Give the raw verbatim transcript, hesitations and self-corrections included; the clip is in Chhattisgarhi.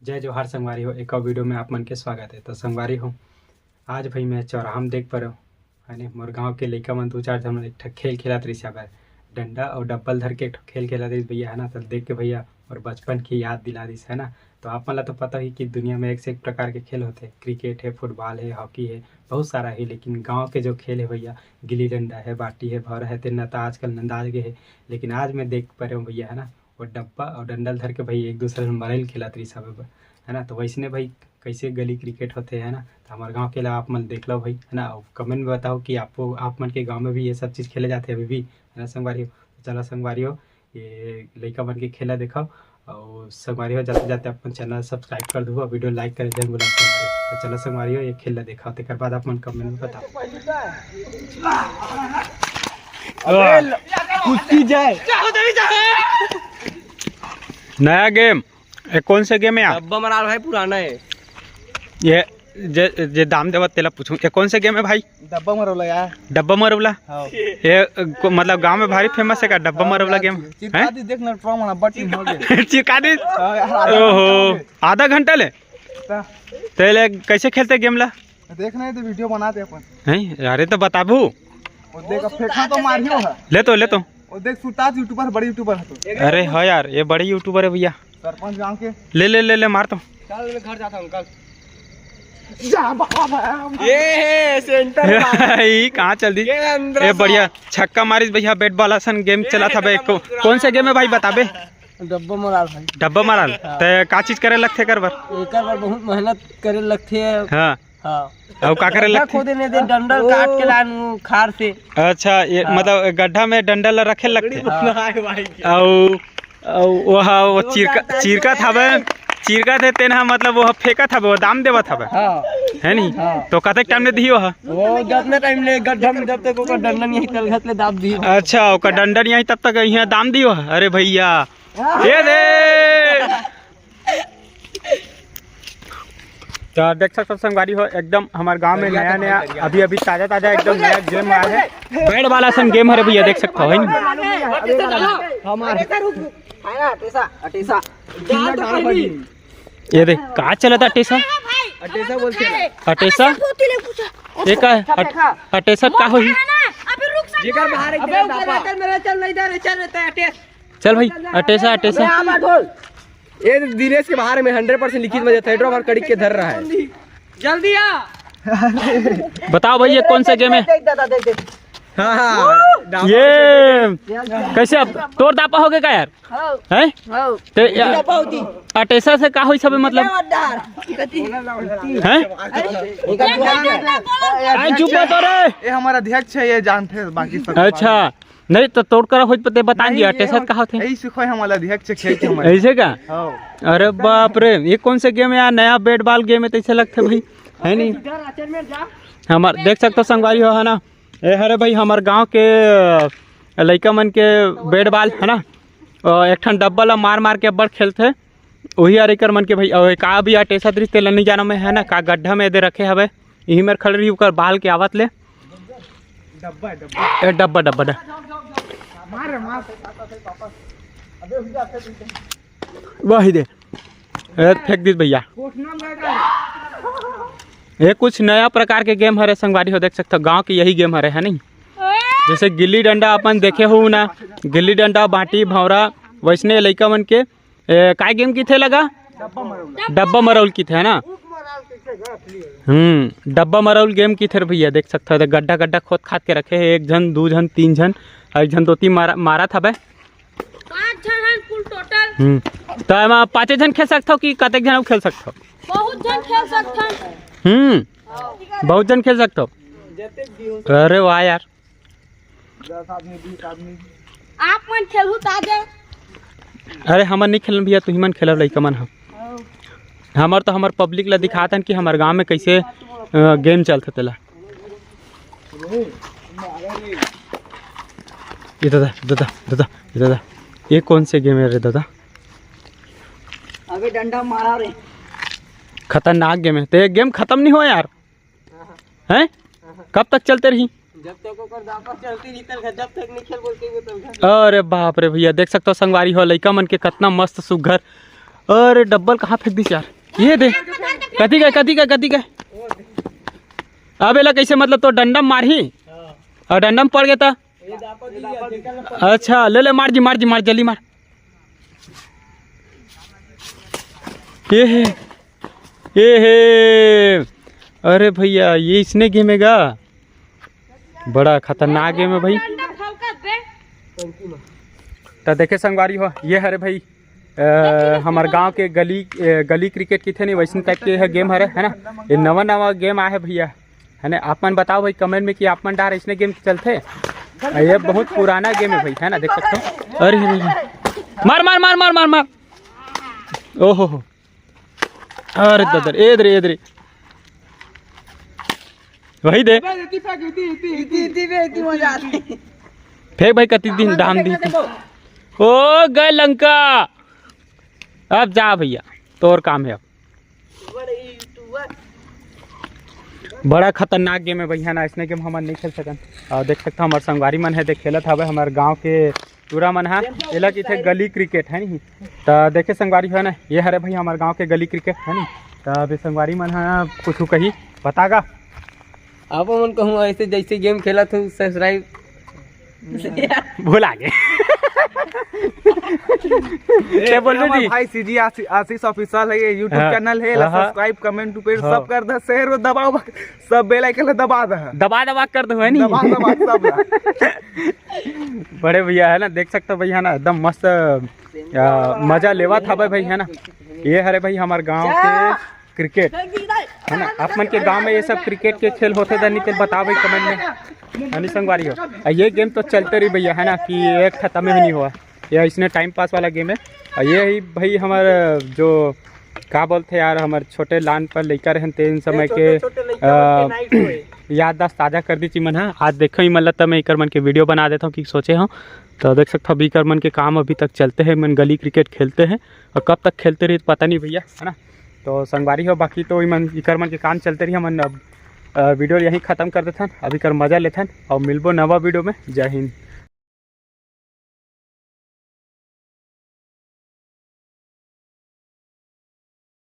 जय जोहार संगवारी हो, एक और वीडियो में आप मन के स्वागत है। तो संगवारी हो, आज भाई मैं चौराहा में देख परेंव, है ने, मोर गांव के लइका मन दू चार झन एक ठक खेल खेलत रहिस हवय, डंडा और डब्बल धर के एक ठक खेल खेलत रहिस भैया, है ना। तो देख के भैया मोर बचपन की याद दिला दिस, है ना। तो आप मन ला तो पता ही कि दुनिया में एक से एक प्रकार के खेल होथे, क्रिकेट है, फुटबॉल है, हॉकी है, बहुत सारा है, लेकिन गांव के जो खेल है भैया, गिल्ली डंडा है, बाटी है, भौरा है, तेन ला तो आजकल नंदा गे है, लेकिन आज मैं देख परेंव भैया, है ना, वो डब्बा और डंडा ल धर के भाई एक दूसरे ल मरई ल खेलत रहिस हवय ब-, है ना। तो वैसने भाई कैसे गली क्रिकेट होथे, है ना, तो हमारे गांव के ला आप मन देख लो भाई, है ना। और कमेंट में बताओ कि आपको, आप मन के गांव में भी ये सब चीज़ खेले जाते हैं अभी भी, है ना संगवारी हो। तो चलो संगवारी हो, ये लइका मन के खेला देखो, और संगवारी हो जाते जाते अपन चैनल सब्सक्राइब कर दो, वीडियो लाइक करे जरूर भूला संगवारी हो। तो चलो संगवारी हो, ये खेला देखो, तेकर बाद आप मन कमेंट में बताओ। अबे, कुश्ती जाए। नया गेम, ये कौन से गेम है यार? डब्बा मराल भाई, पुराना है। ये जे, जे दाम देवत तेला पूछूं, ये कौन से गेम है भाई? डब्बा मरौला यार। डब्बा मरौला? हाँ। ये को, मतलब गांव में भारी फेमस है का डब्बा मरौला गेम? चिरका हैं? दी, देख ना, ट्रॉम वाला बट हो गया। चिरका दी? हाँ यार, आधा ओहो, घंटा हो गया। आधा घंटा ले? ता। तेले कैसे खेलते गेम ला? देख नहीं तो वीडियो बनाते अपन। हैं? अरे तो बताबू। वो देख, अब फेंका तो मारियो है। ले तो, ले तो। वो देख, सुरताज यूट्यूबर, बड़े यूट्यूबर है तो। अरे हाँ यार, ये बड़े यूट्यूबर है भैया। सरपंच गांव के। ले, ले, ले, ले, मार तो। चल, मैं घर जाता हूँ, अंकल। जा बाबा। ये है सेंटर। ई कहाँ चल दी? ये अंदर ये से। बढ़िया छक्का मारिस भैया, बैट बॉल असन गेम चला था भाई। को, कौन से गेम है भाई, बताबे? डब्बा मराल भाई। डब्बा मराल? हाँ। ते का चीज करे लगथे कर बर? एकर बर बहुत मेहनत करे लगथे। हाँ। हाँ। अउ का करे गड्ढा लगथे? खोदे नहीं दे, डंडल काट के लान वो खार से। अच्छा, ये हाँ। मतलब गड्ढा में डंडल ला रखे लगथे। हाँ। अउ, अउ वह वो चिरका, चिरका था बे, चिरका थे तेन हा, मतलब वो फेंका था बे, वो दाम देवा था बे। हाँ। है नी? हाँ। तो कतेक टाइम ले दिही वह? वो जितना टाइम ले गड्ढा में, जब तक ओकर डंडल नहीं तलघत ले दाब दिही। अच्छा, ओकर डंडल नहीं तब तक यहाँ दाम दिही वह। अरे भैया, ये दे। तो देख सकते हो संगवारी हो, एकदम हमारे गांव में नया नया अभी अभी ताजा ताजा एकदम नया गेम आया है, बैट बॉल असन गेम हरे भैया, देख सकते हो, है नी? ये देख का चलत अटेसा। अटेसा बोलथे। अटेसा? ये का है? अट-, अटेसा का होही? जेकर बाहर एक अबे ऊपर आ, चल मेरे, चल नहीं इधर, चल रहता है अटेस। चल भाई, अटेसा, अटेसा। ये दिनेश के बाहर में हंड्रेड परसेंट लिखित में देता है, ड्रॉ मार कड़ी के धर रहा है। जल्दी आ। बताओ भाई, ये कौन सा गेम है? देख दादा, देख, देख। हाँ, हाँ। ये कैसे, अब तोर दापा हो गए का यार? हाँ। हैं? हाँ। ते या-, दापा होती। अटेसा से का होई सबे मतलब? हैं? हैं, चुप मत हो रे। ये हमारा अध्यक्ष है, ये जानते हैं बाकी सब। अच्छा, नहीं तो तोर करा होई ते बता दिया, नहीं, ये अटेसा हम, का होथे? यही सुख है हमारा अध्यक्ष खेल के हमारे। ऐसे का? हाँ। अरे बाप रे, ये कौन से गेम है यार? नया बैट बॉल गेम है, तैसे लगथे भाई, है नी? हमार देख सकते हो संगवारी हो, है ना? ए हरे भाई, हमार गांव के, अ, लइका मन के बैट बॉल, है ना? अ, एक ठन डब्बा ला मार मार के अब्बड़ खेलथे, वही यार एकर मन के भाई। अउ का भी अटेसा दृश्य तेला नहीं जाना मैं, है ना? का गड्ढा में दे रखे हवे, यही मेर खड़े रही, ओकर बाल के आवत ले। डब्बा है, डब्बा। ए, डब्बा, डब्बा, डब्बा। मार, मार। वही दे। ए, फेंक दीस भैया। ये कुछ नया प्रकार के गेम हरे संगवारी हो, देख सकते हो, गांव के यही गेम हरे, है नहीं? जैसे गिल्ली डंडा अपन देखे हो ना, गिल्ली डंडा, बांटी, भौरा, वैसने लइका मन के, ए, काय गेम किथे लगा? डब्बा मरौल किथे, है ना? हम्म, डब्बा मरौल गेम किथे रे भैया, देख सकते हो, गड्ढा गड्ढा खोद खाद के रखे है, एक झन, दू झन, तीन झन, एक झन दो तीन मारा, मारा था बे। पाँच झन हन कुल टोटल। हम्म। तो एमा पाँचे झन खेल सकथव कि कतेक झन अउ खेल सकथव? बहुत झन खेल सकथन। हम्म। बहुत झन खेल सकथव। अरे वाह यार। आप मन खेलहू त आ जाओ। अरे हमन नहीं खेलन भैया, तुही मन खेलब लइका मन ह। हमर तो हमर पब्लिक ला दिखात हन कि हमर गांव में कैसे, अ, गेम चलथे तेला। ये दादा, दादा, दादा, ये दादा, ये कौन से गेम है रे दादा? अबे डंडा मारा रे। खतरनाक गेम है। तो ये गेम खत्म नहीं हुआ यार? हैं? कब तक चलते रही? जब तक ओकर दापा चलती रही, तब तक, जब तक नहीं खेल बोलते वो तब तक। अरे बाप रे भैया, देख सकते हो संगवारी हो, लइका मन के कतना मस्त सुघर। अरे डब्बल कहाँ फेंक दिस यार? ये दे। कति गए, कति गए, कति गए? अब एला कैसे, मतलब, तो डंडम मारही? और डंडम पड़ गया था। अच्छा, ले ले, मार जी, मार जी, मार, जल्दी मार। ये हे, ये हे। अरे भैया, ये इसने गेम है गा? बड़ा खतरनाक गेम है भाई। तो देखे संगवारी हो, ये हरे भाई, अ, हमर गांव के गली, अ, गली क्रिकेट किथे नहीं, वैसन टाइप के यह गेम हरे, है ना? ये नवा नवा गेम आए है भैया, है ना? आप मन बताओ भाई कमेंट में कि आप मन डार इसने गेम चलथे। ये बहुत पुराना गेम है भाई, है ना? देख सकते हो। अरे, अरे, अरे। मार, मार, मार, मार, मार, मार। ओहो हो। अरे ददर, ए दे रे, ए दे रे। वही दे। इती, इती, इती, इती, इती बे, इती मजा आती। फेंक भाई, कति दिन डाम दी। ओ गए लंका। अब जा भैया, तोर काम है अब। बड़ा खतरनाक गेम है भैया ना, इसने गेम हमन नहीं खेल सकन। और देख सकते हो हमारे संगवारी मन है, देख खेलत हवे हमारे गांव के टूरा मन हा। एला किथे गली क्रिकेट है नहीं। तो देखे संगवारी हो ना, ये हरे भाई हमारे गांव के गली क्रिकेट है नहीं। तो अभी संगवारी मन हा कुछ कही बतागा। आप मन कहूँ ऐसे जैसे गेम खेलत हो ससुराई। भुला गे। ते बोल दे जी। भाई सीजी आशी-, आशीष ऑफिशियल है, ये YouTube हाँ। चैनल है, ला हाँ, हाँ। सब्सक्राइब, कमेंट, पे हाँ। सब कर दे, शेयर दबाओ, सब बेल आइकन दबा दे। दबा दबा कर दो, है नी? दबा दबा सब ला। बड़े भैया है ना, देख सकते हो भैया ना, एकदम मस्त, आ, मजा लेवा था भाई, है ना। ये हरे भाई हमारे गांव के क्रिकेट, है ना? आप मन के गांव में ये सब क्रिकेट के खेल होथे त नहीं, ते बतावे कमेंट में, है नी संगवारी हो? आ, ये गेम तो चलते रही भैया, है ना, कि एक खत्म ही नहीं हुआ। ये इसने टाइम पास वाला गेम है। और ये ही भाई हमारा जो का बोलते यार, हमारे छोटे लान पर लइका रहन, तेन समय के, छोटे, छोटे लइका आ, मन के नाइट होए। याददाश्त ताजा कर दी मन हा। आज देखो ही मतलब, मैं इकर मन के वीडियो बना देता हूँ कि सोचे हूँ। तो देख सकते हो अभी इकर मन के काम अभी तक चलते हैं, मन गली क्रिकेट खेलते हैं। और कब तक खेलते रही पता नहीं भैया, है ना। तो संगवारी हो, बाकी तो इमन, इकर मन के काम चलते रही, हमन अब, अ, वीडियो यहीं खत्म कर देथन, अभी कर मजा लेथन और मिलबो नवा वीडियो में। जय हिंद।